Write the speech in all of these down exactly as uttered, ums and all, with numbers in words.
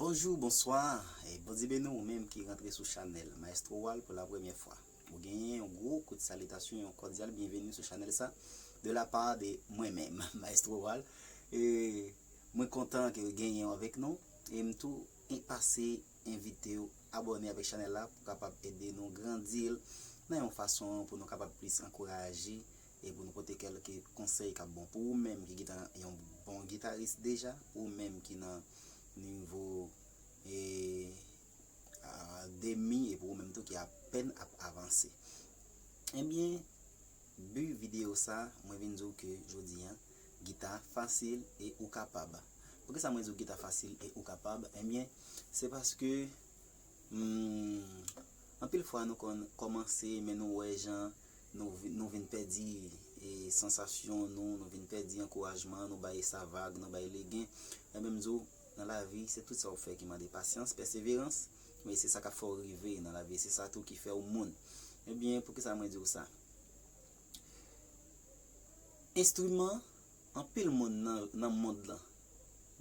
Bonjou, bonswa, e Bondye beni w, ou menm ki rantre sou chanèl Maestro Wal pou la premyè fwa. Ou genyen yon gwo kout salitasyon, yon kòdyal byenveni sou chanèl sa, de la pa de mwen menm, Maestro Wal. E mwen kontan ke w genyen w avèk nou, e m tou en- pase envite w abòne avèk chanèl la pou kapab ede nou grandi l nan yon fason pou nou kapab plis ankouraje e pou nou pote kèlke konsèy k ap bon pou ou menm ki gentan yon bon gitaris deja, ou menm ki nan nivo e, a, demi, e pou ou menm tou ki apèn ap avanse. Ebyen, bi videyo sa, mwen vin di w ke jodi a, gita fasil e ou kapab. Poukisa mwen di w gita fasil e ou kapab? Ebyen, se paske Hmm, anpil fwa nou konn kòmanse, men nou wè jan nou, vi- nou vin pèdi e, sansasyon nou, nou vin pèdi ankourajman, nou bay sa vag, nou bay legen. Ebyen, m di w, nan lavi, se tout sa w fè ki mande pasyans, pèseverans, men se sa k ap fè w rive nan lavi, se sa tou ki fè w moun. Ebyen, poukisa mwen di w sa? Enstriman, anpil moun nan, nan mond lan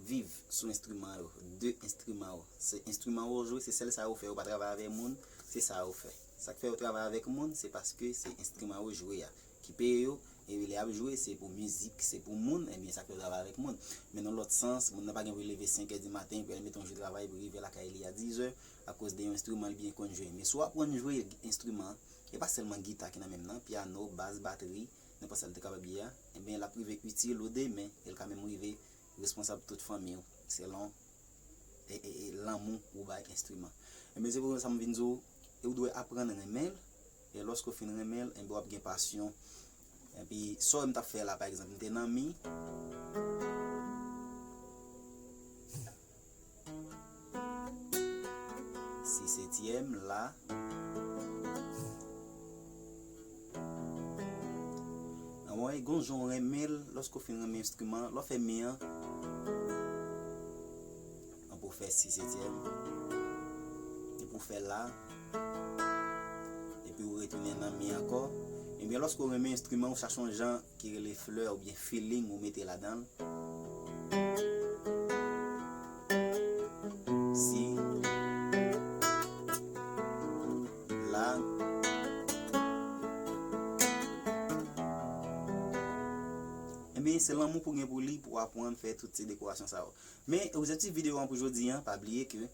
viv sou enstriman yo, de enstriman yo. Se enstriman yo jwe, se sèl sa yo fè, yo pa travay avèk moun, se sa yo fè. Sa k fè yo travay avèk moun, se paske se enstriman yo jwe a ki peye yo, e lè y ap jwe, se pou mizik, se pou moun, ebyen sa k fè yo travay avèk moun. Men nan lòt sans, moun nan pa gen pou l leve senk è di maten, pou l al mete yon jou travay, pou l rive lakay li a diz è, akoz de yon enstriman l byen konn jwe. Men si w aprann jwe enstriman, e pa sèlman gita ki nan men m nan, pyano, bas, batri, nenpòt sa l te kapab ye a, ebyen, l ap rive itil ou demen, e l ka menm rive responsab tout fanmi w, selon e, e, e, lanmou ou bay enstriman. Ebyen, se pou sa m vin di w, e ou dwe aprann renmen l, e lòske w fin renmen l, ebyen, w ap gen pasyon. Epi, sa w wè m t ap fè la, pa egzanp, m te nan mi, si setyèm, la. Anmwey, gon jan w renmen l, lòske w fin renmen enstriman, lè w fè mi an, anpwen w fè si setyèm, epi w fè la, epi w retounen nan mi ankò. Ebyen, lòske w renmen enstriman, w chache yon jan ki rele flè oubyen feeling ou mete ladan l. Si, la. Ebyen, se lanmou pou gen pou li pou w aprann fè tout ti dekorasyon sa yo. Men, objektif videyo an pou jodi an, pa bliye ke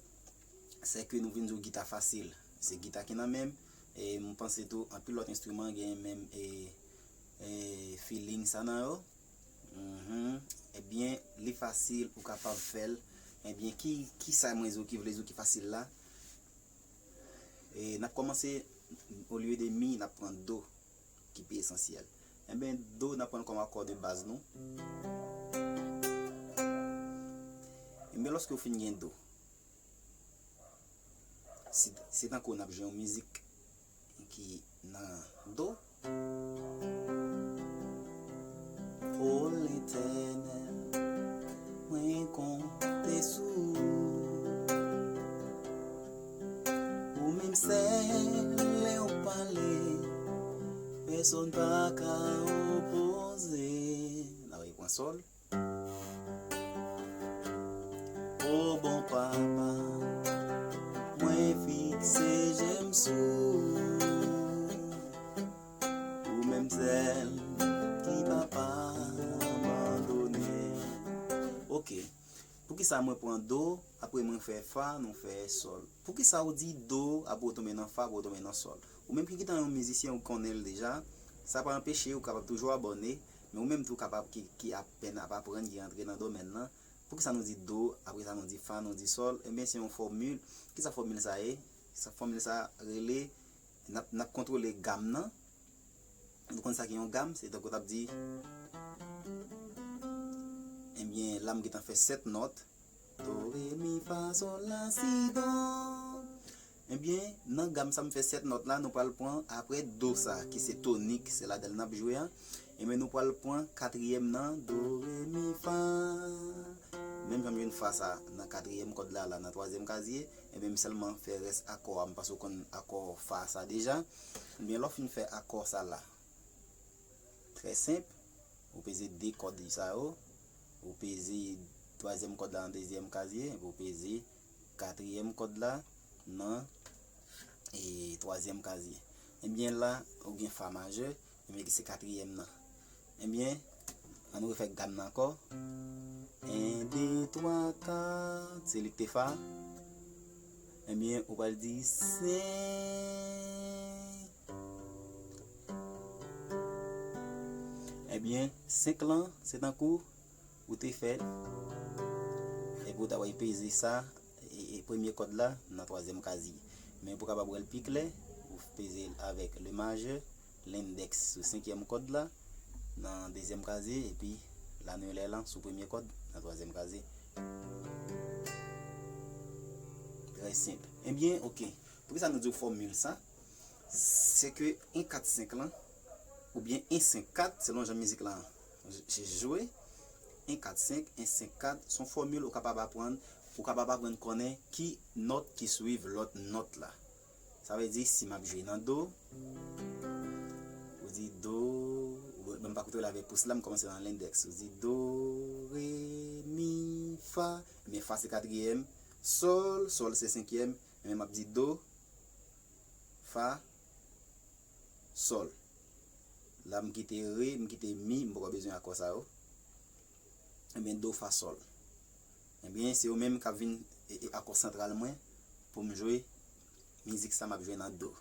se ke nou vin di w gita fasil. Se gita ki nan men m. E m panse tou, anpil lòt enstriman gen menm e, e feeling sa nan yo. Mhm. Ebyen, li fasil, ou kapab fè l. Ebyen, ki, ki sa mwen di w ki vle di w ki fasil la? E n ap kòmanse, olye de mi, n ap pran do, ki pi esansyèl. Ebyen, do, n ap pran l kòm akò de baz nou. Ebyen, lòske w fin gen do, se, se tankou n ap jwe yon mizik ki nan do. O Letènèl, mwen konte sou ou. Ou menm sèl lè w pale, pèsonn pa ka opoze. N a repran sòl. O bon papa, mwen fikse je m sou ou. Ou menm sèl ki pa pa abandone. Ok. Poukisa mwen pran do, apre mwen fè fa, nou fè sòl? Poukisa w di do, apre w tonbe nan fa, apre w tonbe nan sòl? Ou menm ki gentan yon mizisyen, ou konnen l deja. Sa pa anpeche ou kapab toujou abòne, men ou menm tou kapab ki, ki apèn ap aprann, ki rantre nan domèn nan. Poukisa nou di do, apre sa nou di fa, nou di sòl? Ebyen, se yon fòmil. Kisa fòmil sa ye? Sa, fòmil sa rele, n ap, n ap kontwole gam nan. Nou konn sa ki yon gam, se tankou w t ap di, ebyen, la m gentan fè sèt nòt. Do, re, mi, fa, sòl, la, si, do. Ebyen, nan gam sa m fè sèt nòt la, nou pral pran apre do sa, ki se tonik, se ladan l n ap jwe a. Ebyen, nou pral pran katriyèm nan, do, re, mi, fa. Menm jan m jwenn fa sa nan katriyèm kòd la, la nan twazyèm kazye, ebyen, m sèlman fè rès akò a. M panse w konn akò fa sa deja. Ebyen, lè w fin fè akò sa la, trè senp, ou peze de kòd sa yo, ou peze twazyèm kòd la nan dezyèm kazye, epi ou peze katriyèm kòd la nan e twazyèm kazye. Ebyen la, ou gen fa majè, ebyen ki se katriyèm nan. Ebyen, ann refè gam nan ankò. En, de, twa, kat, se li ki te fa. Ebyen, ou pral di senk. Ebyen, senk lan, se tankou ou te fè, epi ou ta pral peze sa, e, e premye kòd la, nan twazyèm kazye. Men pou w kapab wè l pi klè, ou peze l avèk le majè, lendèks sou senkyèm kòd la, nan dezyèm kazye, epi lanilè lan sou premye kòd, nan twazyèm kazye. Trè senp. Ebyen, oke. Poukisa nou di w fòmil sa? Se ke en kat senk lan, oubyen en senk kat, selon jan mizik lan jwe, en kat senk, en senk kat, se yon fòmil ou kapab aprann, ou kapab aprann konnen ki nòt ki swiv lòt nòt la. Sa vle di, si m ap jwe nan do, ou di do, ou, m pa koute w la avèk pous la, m kòmanse nan lendèks. Ou di do, re, mi, fa. Men fa se katriyèm, sòl, sòl se senkyèm, men m ap di do, fa, sòl. La m kite re, m kite mi, m poko bezwen akò sa yo. Ebyen, do, fa, sòl. Ebyen, se yo menm k ap vin, e, e, akò santral mwen pou m jwe mizik sa m ap jwe nan do.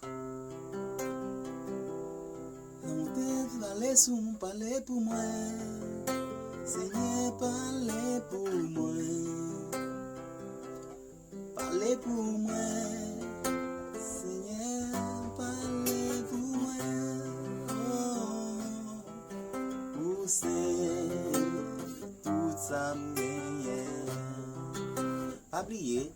Nan moute pale sou mwen, pale pou mwen. Senyè, pale pou mwen. Pale pou mwen. Senyè, pale pou mwen. Oh, ou se tout sa m genyen. Pa bliye,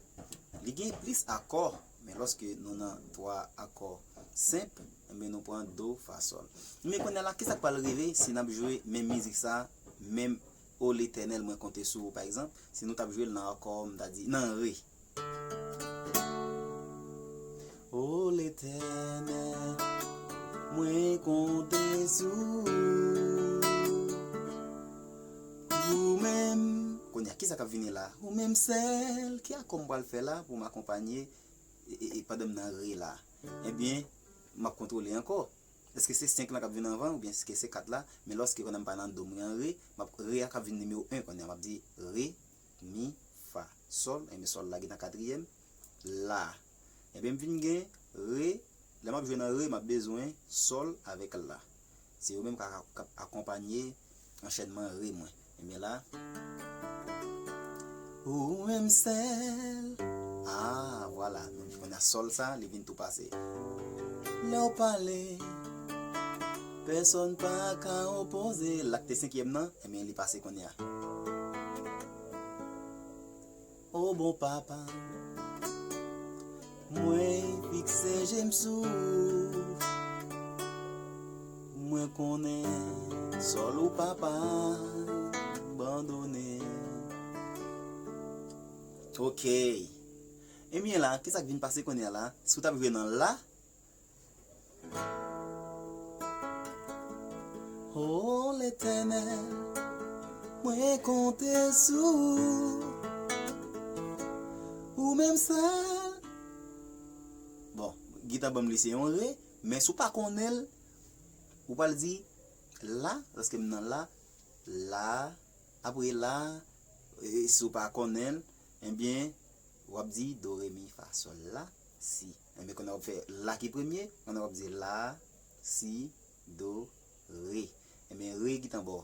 li gen plis akò, men lòske nou nan twa akò senp, enben nou pran do, fa, sòl. Men kounye a la, kisa k pral rive si n ap jwe menm mizik sa, menm O Letènèl, mwen konte sou ou, pa egzanp, si nou t ap jwe l nan akò, m ta di, nan re. O Letènèl, mwen konte sou ou. Ou menm. Kounye a, kisa k ap vini la? Ou menm sèl. Ki akò m pral fè la pou m akonpanye, e, e, e, pandan m nan re la? Ebyen, m ap kontwole ankò. Èske se senk lan k ap vin anvan, oubyen èske se kat la? Men lòske pandan m pa nan do, m nan re, m ap, re a k ap vin nimewo en kounye a. M ap di re, mi, fa, sòl, enben sòl la gentan katriyèm, la. Enben m vin gen re, lè m ap jwe nan re, m ap bezwen sòl avèk la. Se yo menm k ap, k ap akonpanye anchènman re mwen. Enben la, ou menm sèl. Ah, vwala. Donk, kounye a sòl sa, li vin tou pase. Lè w pale, pèsòn pa ka opoze. La k te senkyèm nan, enben, li pase kounye a. O bon papa, mwen fikse je m sou ou. Mwen konnen sòl ou papa abandone. Ok. Ebyen la, kisa k vin pase kounye a la? Si w t ap jwe nan la, O Letènèl, mwen konte sou ou, ou menm sèl. Bon, gita ban m li se yon re, men si w pa konnen l, ou pral di la, paske m nan la, la, apre la, e, si w pa konnen l, ebyen, w ap di do, re, mi, fa, sòl, la, si. Ebyen, kounye a w ap fè la ki premye, kounye a w ap di la, si, do, re. Ebyen, re ki t anbò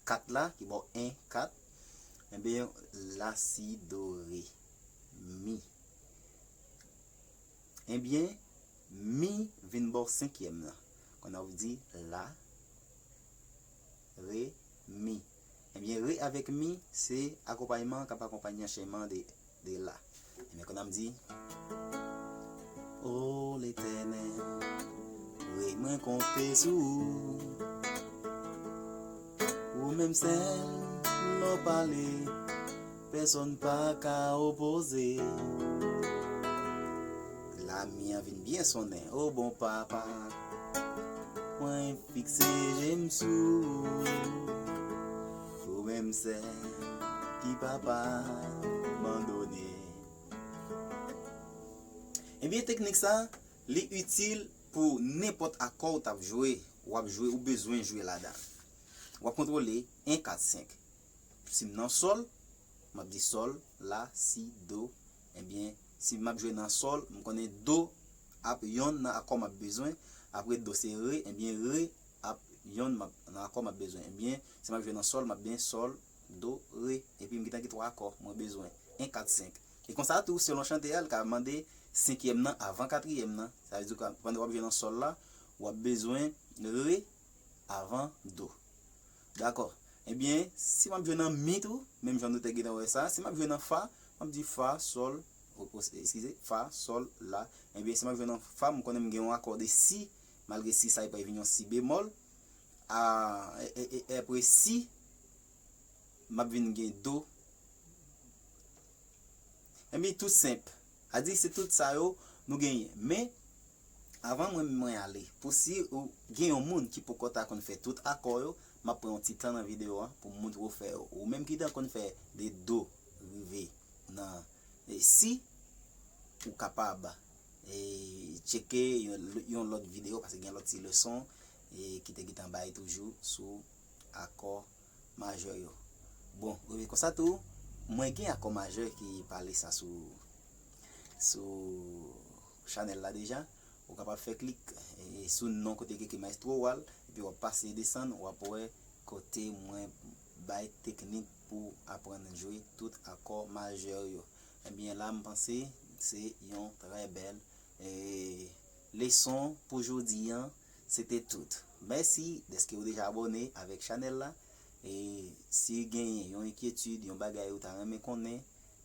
kat la, ki bò en, kat. Ebyen, la, si, do, re, mi. Ebyen, mi vin bò senkyèm nan. Kounye a w di la, re, mi. Ebyen, re avèk mi, se akonpayman k ap akonpanye anchenman de, de la. Ebyen, kounye a m di, O Letènèl, re mwen konte sou ou. Ou menm sèl, lè w pale, pèsòn pa ka opoze. La mi an vin byen sonnen. O bon papa, mwen fikse je m sou ou. Ou menm sèl ki papa abandone. Ebyen, teknik sa, li itil pou nenpòt akò w t ap jwe, w ap jwe, ou bezwen jwe ladan l. W ap kontwole en, kat, senk. Si m nan sòl, m ap di sòl, la, si, do. Ebyen, si m ap jwe nan sòl, m konnen do ap yonn nan akò m ap bezwen. Apre do se re, ebyen re ap yonn m ap, nan akò m ap bezwen. Ebyen, si m ap jwe nan sòl, m ap gen sòl, do, re. Epi m gentan gen twa akò mwen bezwen. En, kat, senk. E konsa tou, selon chante a, l ka mande senkyèm nan avan katriyèm nan. Sa vle di, pandan w ap jwe nan sòl la, w ap bezwen re avan do. Dakò. Ebyen, si m ap jwe nan mi tou, menm jan nou te gentan wè sa, si m ap jwe nan fa, m ap di fa, sòl, o, o, eskize, fa, sòl, la. Ebyen, si m ap jwe nan fa, m konnen m gen yon akò de si, malgre si sa e pa vin yon si bemòl. A, e, e, e, apre si, m ap vin gen do. Ebyen, tou senp. A di, se tout sa yo nou genyen. Men, avan mwen, mwen ale, pou si ou gen yon moun ki poko ta konn fè tout akò yo, m ap pran yon ti tan nan videyo a pou m montre w fè yo. Ou menm ki ta konn fè de do rive nan, e, si, ou kapab, e, tcheke yon, yon lòt videyo, paske gen lòt ti leson, e, ki te gentan bay toujou sou akò majè yo. Bon, e, konsa tou, mwen gen akò majè ki pale sa sou, sou chanèl la deja. Ou kapab fè klik, e, sou non kote ki ekri Maestro Wal, epi w ap pase desann, w ap wè kote mwen bay teknik pou aprann jwe tout akò majè yo. Ebyen, la, m panse se yon trè bèl, e, leson pou jodi a. Se te tout. Mèsi dèske ou deja abòne avèk chanèl la. E si genyen yon enkyetid, yon bagay ou ta renmen konnen,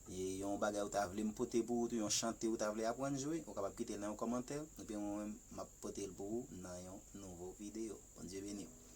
e yon bagay ou ta vle m pote pou ou tou, yon chante ou ta vle aprann jwe, ou kapab kite l nan yon kòmantè, epi mwen menm, m ap pote l pou ou nan yon nouvo videyo. Bondye beni w.